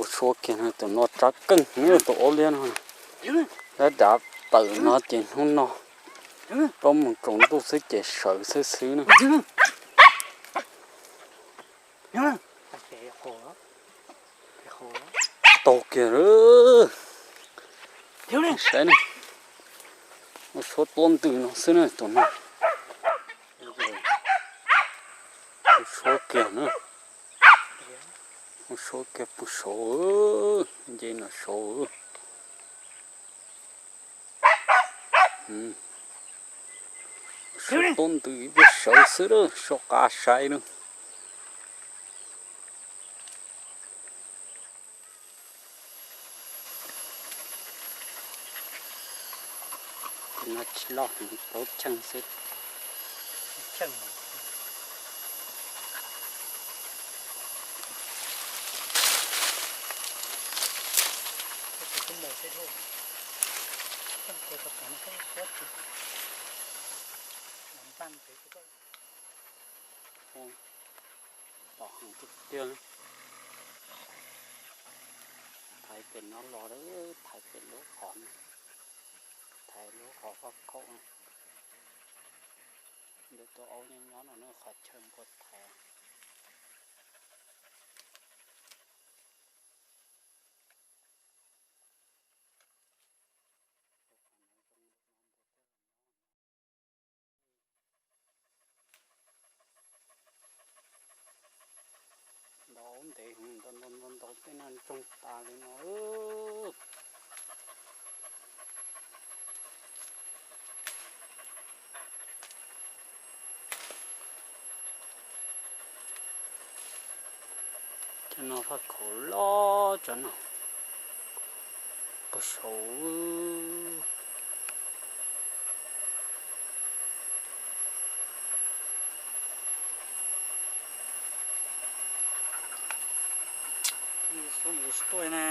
Ua suab kiag no, tus no tsab keej, tus ob liab no. Dab dav tawm no ces hnub no plaub moos tsaus ntuj xwb ces sawv xwb xwb na. Taug kiag lawm. Saib ne, ua suab tuab ntws no xwb na tus no. Ua suab kiag na, ua suab kiag puag saud, nce no saud. Ua suab tuab ntws ib pliag sawv xwb lawm, soj qab saib na. Tus no tsis loj heev, plaub cheej xwb. Tom heev tiag tiag li. Thaiv pem no los, thaiv pem lub qhov no, thaiv lub qhov faj khaum no. Ntawm tus aub nyob nyob no na, qhov chaw npua thaiv. Ntaus ntev heev, ntaus ntaus ntaus tej no ntsoog tas li no. Cov no faj khaum loj, cov no puag saud. Xub mus tsis tuaj ne.